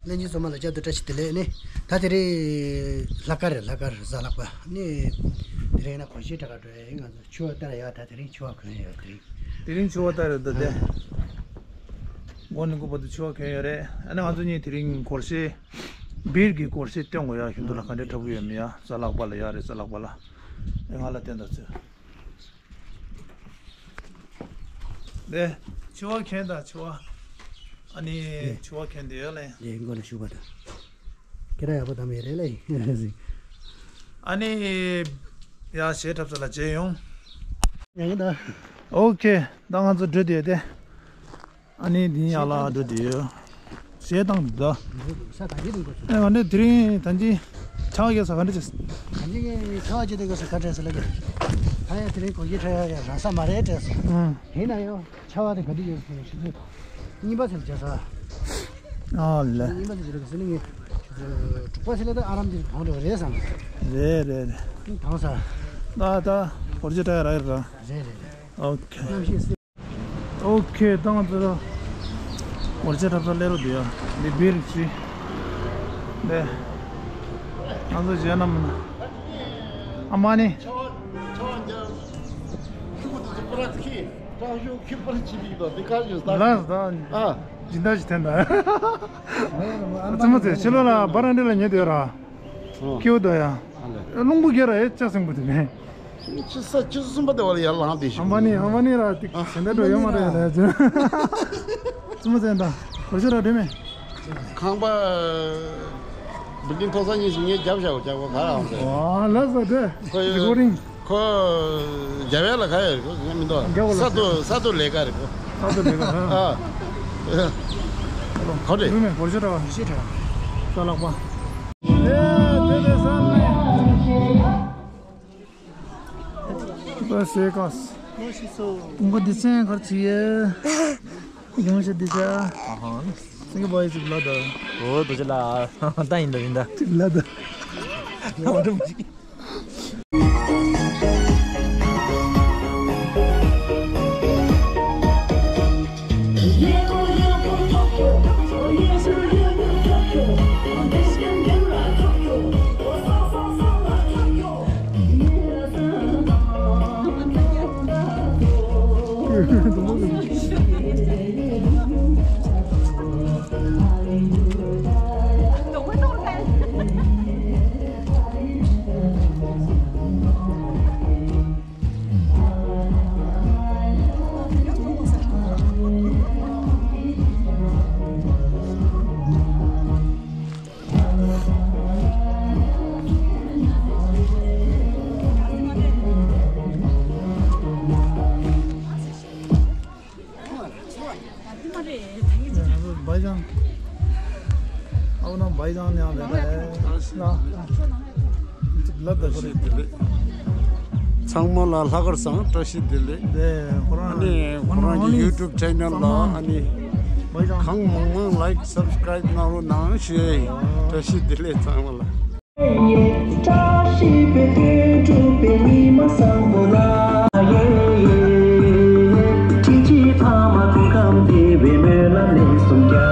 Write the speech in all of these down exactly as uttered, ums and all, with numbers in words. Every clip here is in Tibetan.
ལྷན་རྒྱས་ཚང་མ་ལ་བསྐྱར་དུ་བཀྲ་ཤིས་བདེ་ལེགས་ནི། ད་དེ་རིང་ལྷག་དཀར་རེད། ལྷག་དཀར་གཟའ་ལྷག་པ་ནི། དེ་རིང་ན་སྒོར་གཞས་གྲགས་ཁ་འགྲོ་ཡ་ཡིན། ང་ཚོ་ཕྱུ་པ་ལྟ་ར་ཡ། ད་དེ་རིང་ཕྱུ་པ་གོན་ཡོད། དེ་རིང་དེ་རིང་ཕྱུ་པ་ལྟ་རེད་ད་དེ། མགོ་ནས་མགོ་བར་དུ་ཕྱུ་པ་གོན་ཡོད་རེད། ཨ་ནི་ང་ཚོ་གཉིས་དེ་རིང་སྒོར་གཞས། སྦིར་གྱི་སྒོར་གཞས་སྟོན་དགོས་ཡ། ཁྱོད་ཚོ་ལ་ག་འདྲས་འཁྲབ་གི་ཡོད་མེད་ཡ། གཟའ་ལྷག་པ་ལ་ཡ་རེད། གཟའ་ལྷག་པ་ལ། ཨེ་ང་ལ་བསྟན་ད་ཚོད། ལེ། ཕྱུ་པ་གྱོན་དང་ཕྱུ་པ། ཨ་ནི་ལེ། ཕྱུ་པ་གྱོན་དེ་ཡོད་ལེ། ལེ་མགོ་ལ་ཕྱུ་པ་དང་། སྐེ་རགས་ཡག་པོ་བསྡམས་ཡོད་རེད་ལེ། ཨ་ནི། ཡ་གཞས་འཁྲབ་ས་ལ་མཇལ་ཡོང་། ཡང་ཡིན་ད། ཨོ་ཁེ། ད་ང་ཚོ་འགྲོ་དེ་ཡོད་དེ། ཨ་ནི་འདི་ཡར་ལ་འགྲོ་དེ་ཡོད། གཞས་བཏང་འདུག་ད། ས་ག་འདི་རིང་པོ་ཚོ། ཨེ་ང་ནི་དེ་རིང་ད་ཅི། ཆར་པ་རྒྱག་ས་ག་འདྲ་བྱས། ག་འདི་ངས་ཆར་པ་རྒྱག་དེ་ག་ས་ག་འདྲ་བྱས་ལ་གི། ད་ཡང་དེ་རིང་སྒོར་གཞས་འཁྲབ་ཡ་ཡ་རག་ས་མ་རེད་དྲན་སོང་། ཨང་། ཡིན་ན་ཡང་ཆར་པ་དེ་ག་འདྲ་ཡོད་ཟེར་ན་ཆུ་ཚོད་གཉིས་པ་ཚོ་ལ་རྒྱག་ས། ཨ་ལེ། གཉིས་པ་ཚོ་ལ་རྒྱག་ས་ནི་ངས་ཆུ་ཚོད་དྲུག་པ་ཚོ་ལ་ད་ཨ་རམ་དེ་གཏོང་འགྲོ་རེད་བསམ། རེད་རེད་རེད། གཏོང་ས། ད་ད་སྒོར་གཞས་འཁྲབ་ཡ་རག་ཡོད་ར། རེད་རེད་རེད། ཨོ་ཁེ། གནམ་གཤིས། ཨོ་ཁེ། ད་ང་ཚོ་སྒོར་གཞས་འཁྲབ་ས་སླེབས་རོགས་དེ་ཡ། འདི་སྦིར་ཅི། ལེ། ང་ཚོ་གཞས་རྣམས། ཨ་མ་ནི། ལགས་ད། སྦྱིན་བདག་ཅིག་འཐེན་ད། རྩེད་མོ་རྩེ། ཕྱི་ལོགས་ལ་བ་ར་འདྲ་ལ་ཉལ་དུས་ར། ཨོ། ཁྱེའུ་དོ་ཡ། ཨ་ལེ། རླུང་བུ་རྒྱས་ར་ཡ་ལྕགས་སྲིན་པོ་དེ་ནས། ཆུ་ཚོད་ཆུ་ཚོད་གསུམ་པ་དེ་བ་ལ་ཡར་ལངས་བསྡད་ཤག་ཨམ་བ་ནི་ཨམ་བ་ནི་ར་ཏིག་ཟེར་འདྲ་འགྲོ་ཡོད་མ་རེད་ལ། ཙི་མ་ཙན་ད་གོ་ཆོད་ར་འདྲེ་མེད། ཁང་པ་བིལ་ཌིང་མཐོ་ས་གཉིས་ཤིག་ངས་རྒྱབ་བཞག་རྒྱབ་ག་རང་ཟེར། ཨ་ལ་ས་དེ་ཁོ་རི་ཀོ་ཌིང་། ཁོ་རྒྱབ་ཡ་ལ་ག་ཡ་རེད། ཁོ་ངས་མི་འདུག་རྒྱབ་ལ་ས་རྡོ་ས་རྡོ་ལས་ཀ་རེད་ཁོ། ས་རྡོ་ལས་ཀ་ཨ། ཨ་གོ་འདྲེ་འདྲེ་མེད་གོ་ཆོད་ར་བ་ཤེས་ཁྲ་ས་ལག་པ། ལས་དེ་ལས་ས་ལས། ད་ཟས་ག་ས། ཀུན་དགའ་སྡེ་ཚན་གར་ཚུད་ཡོད། ཡོང་ཞེས་འདི་ཚ། སེང་གེ་བ་ཡི་ཚིག་ལ་ད། འོ་དོ་ཅི་ལ། ད་ཡིན་ད་ཡིན་ད། ཚིག་ལ་ད། བའི་ཅང་། ཨའོ་ན་བའི་ཅང་ཉང་ལེ་ལེ། ལ་ལ་ད་ཁོ་རེ། ཚང་མ་ལ་ལྷག་དཀར་བཟང་བཀྲ་ཤིས་བདེ་ལེགས། དེ་ཁོ་རང་ཨ་ནི་ཁོ་རང་གི་ཡུ་ཊུབ་ཆེ་ནལ་ལ་ཨ་ནི་བའི་ཅང་། གང་མང་མང་ལའིཀ་སབ་སི་ཀ་རའིབ་གནང་རོགས་གནང་ཞུ་ཡ་ཡིན། བཀྲ་ཤིས་བདེ་ལེགས་ཚང་མ་ལ། བཀྲ་ཤིས་པའི་སྟོན་གྲུབ་པའི་ཉི་མ་བཟང་པོ་ལ། ཁྱེད་ཀྱི་ཕ་མ་སྐུ་ཁམས་བདེ་བའི་སྨོན་ལམ་ལན་གསུམ་རྒྱག་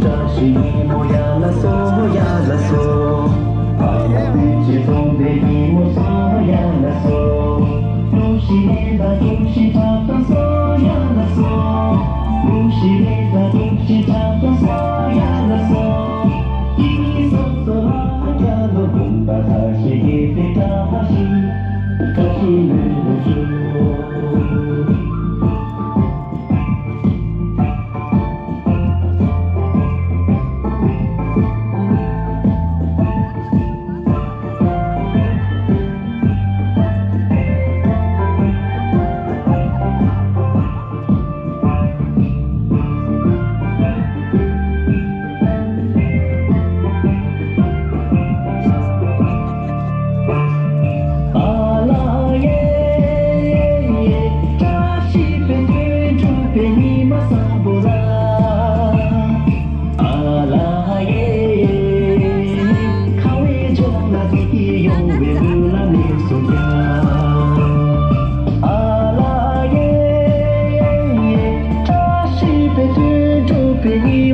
བཀྲ་ཤིས་ཉིན་མོ་ཡ་ལ་སོ་ཡ་ལ་སོ། ཕ་མ་བདེ་སྐྱིད་འཛོམས་པའི་ཉིན་མོ་སོ་ཡ་ལ་སོ།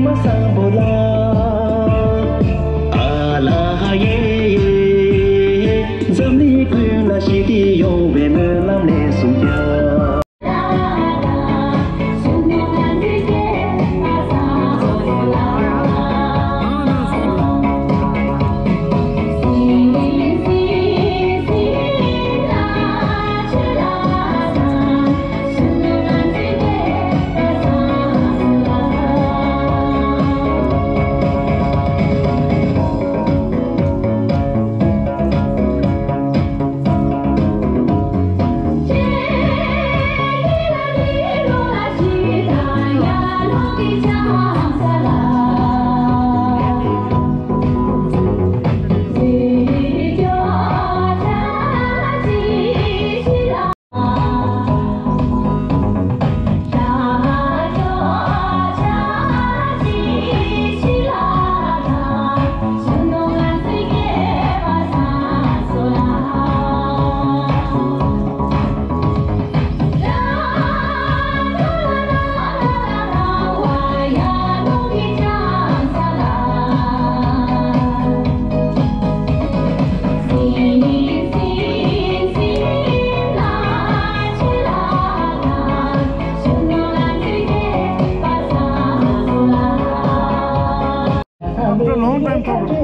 མ་བཟང་པོ་ལ། ཨ་ལ་ཧ་ཡེ་ཡེ། འཛམ་གླིང་ཀུན་ལ་ཞི་བདེ་ཡོང་བའི་སྨོན་ལམ་ལས་གསུང་རྒྱ། After long time talk.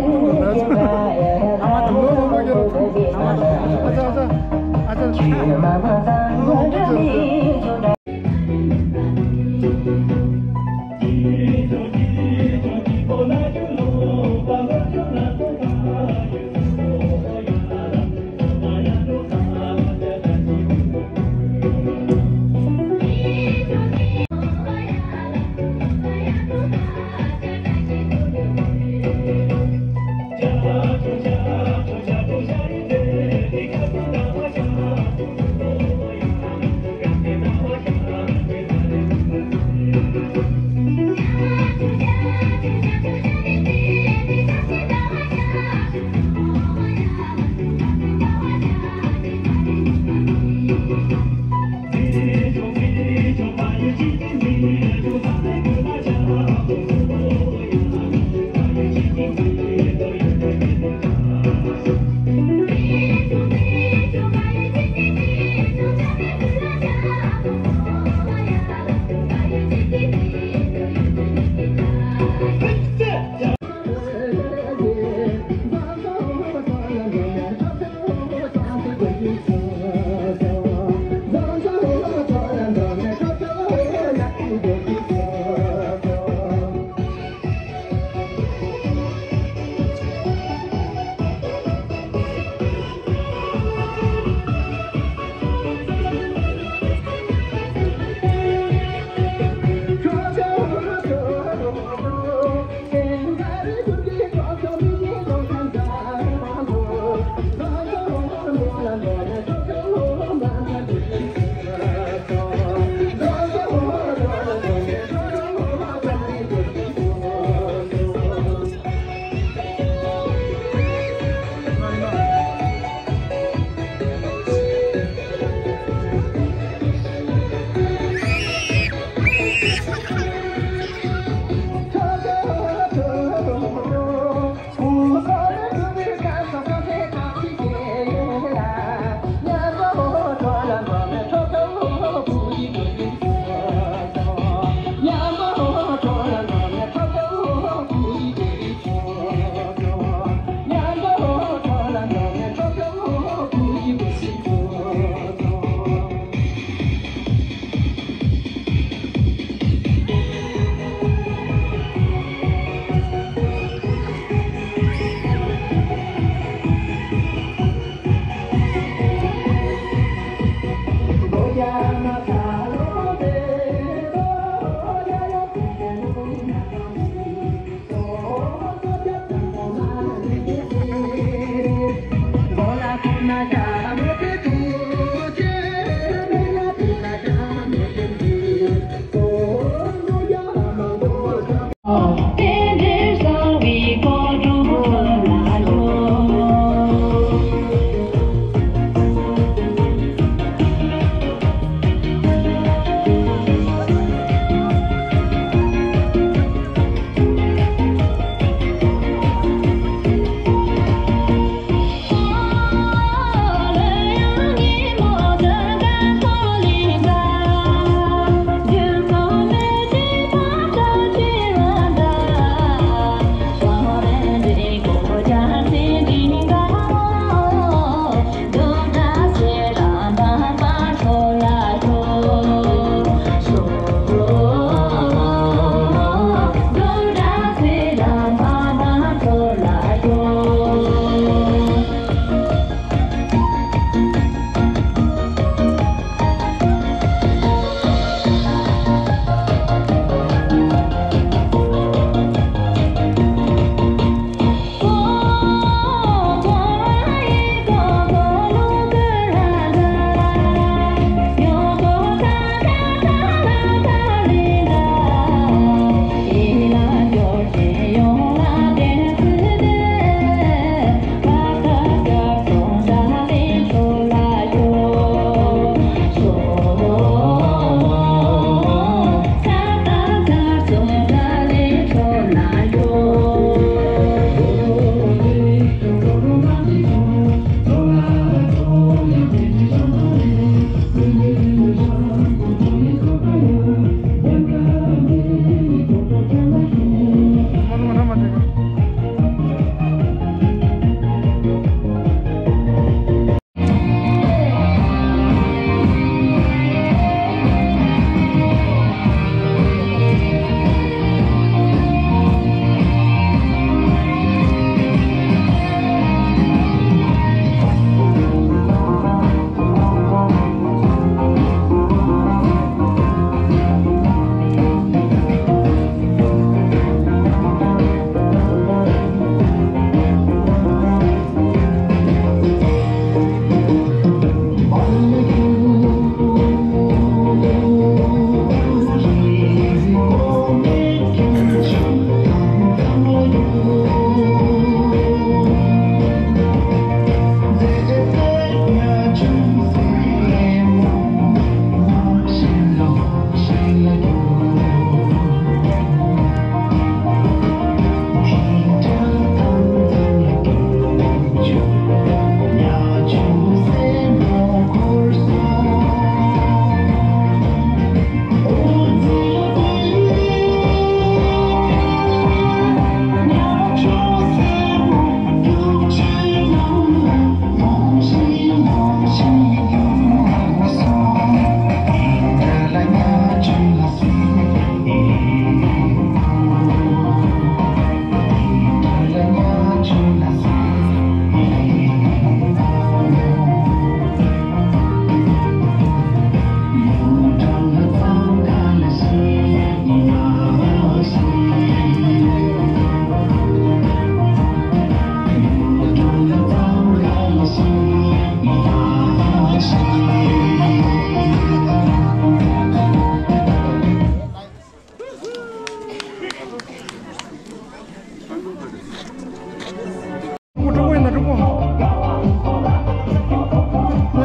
ཀྲུང་གོ་ཡིན་ན་ཀྲུང་གོ།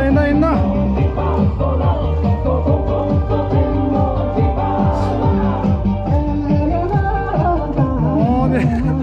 ཡིན་ན་ཡིན་ན། ཨོ་ནི།